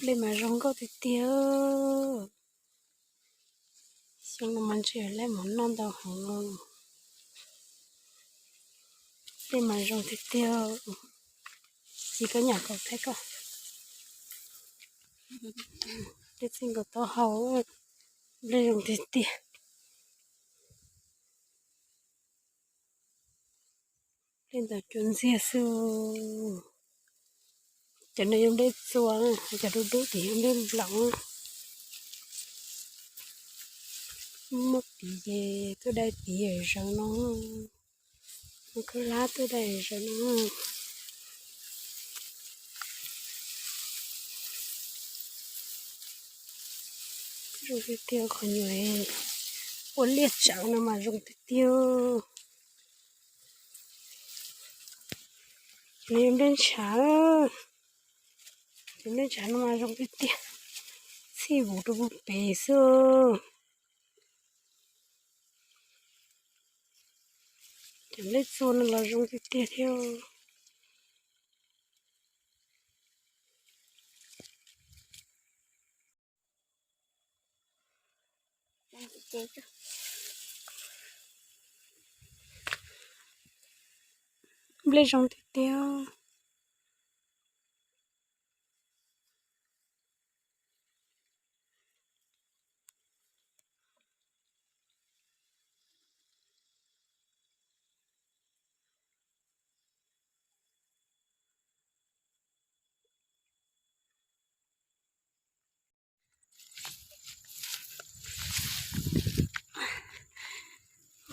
Nplej mas zoo nkauj tiag tiag. Xyoo no mas ntshe yuav lab mov noj ntau heev. Nplej mas zoo tiag tiag. Txiv, koj nyam kaus thaij koj. Nplej txij nkaus taub hau. Nplej zoo tiag tiag. Nplej ntawm cua ntxiag xwb. Cov no yog nplej txua, cov dub dub ces yog nplej nplaum. Muaj tid ces tuaj dai tid zaum no. Muaj khaub hlab tuaj dai zaum no. Zoo tiag tiag, qhov nyuam ua liaj tsawv no mas zoo tiag tiag. Cov no yog nplej ntshav. Cov nplej ntshav no mas zoo tiag tiag, txhij vus rau pem xwb. Cov nplej txua no los zoo tiag tiag thiab. Nplej zoo tiag tiag.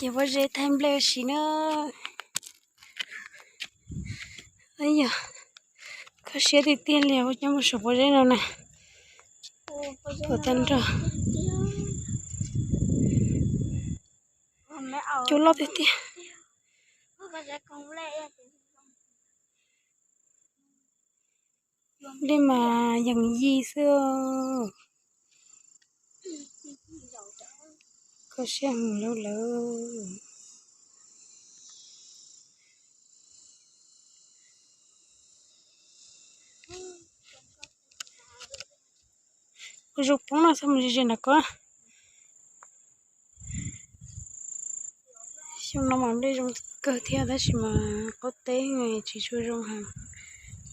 Ces pob zeb thaij nplej ua si na. Yog kho siab tiag tiag li ua coj mus saum pob zeb no na. Puas tag nrho. Cua loj tiag tiag. Nplej mas yees yig xwb. Kho siab heev lawm. Ua zoo poob no txhob mus ze ze nram ko. Xyoo no mas nplej zoo kawg thiab tab sis mas qaub teb tsis tshua zoo heev.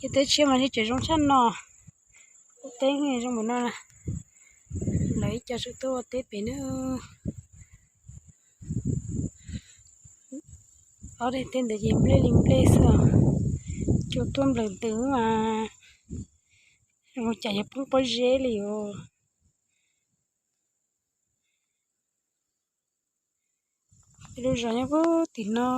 Yog teb tshiab mas ntshe tseem zoo tshaj no. Qaub teb zoo npaum no. Lawv ib co tseem tuaj ua teb pem na. Ob daim teb ntawd ces nplej li nplej xwb os. Cua tuaj nplawm ntws mas zoo cas yuav poob pob zeb li os. Lub zos nyob puag tim no.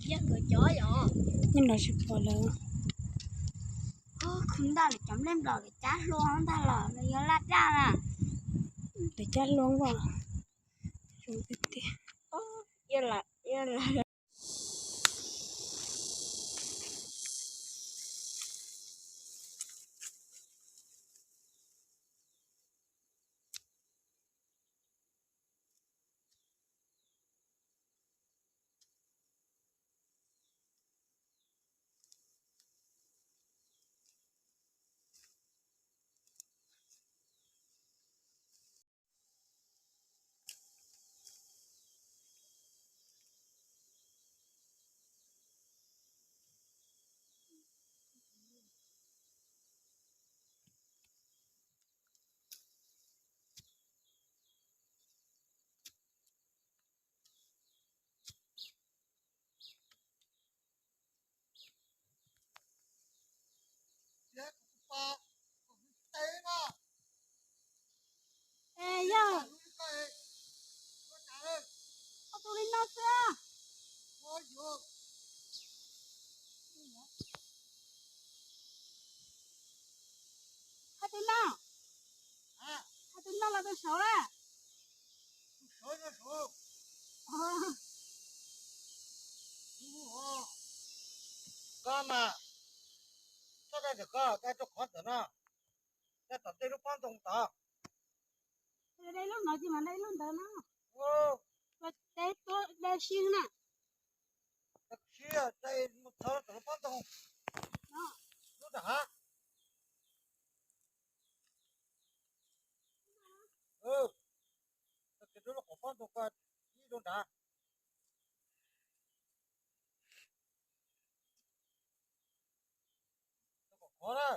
Nyob no tsis pom lawm. Khu ntawm lawv cov nplej nplaum lawv cab hlua ntag los lawv yuav laj daj na. Lawv cab hlua as. Zoo tiag tiag. Es yog, ua tus li no xwb. Hais tus no, hais tus no los tus saud a. Koj mas, txhob dai ntawm ko, dai rau qhov ntawm no, dai tom ntej lub pob ntoo tod. Dai lub no ces mas dai lub ntawd no. Dai tuaj dai si na. Dai si, Txhawv rau pob ntoo lub nram hav. Txhawv kiag rau lub qhov pob ntoo ko, ib rau nrad. Kom khov na.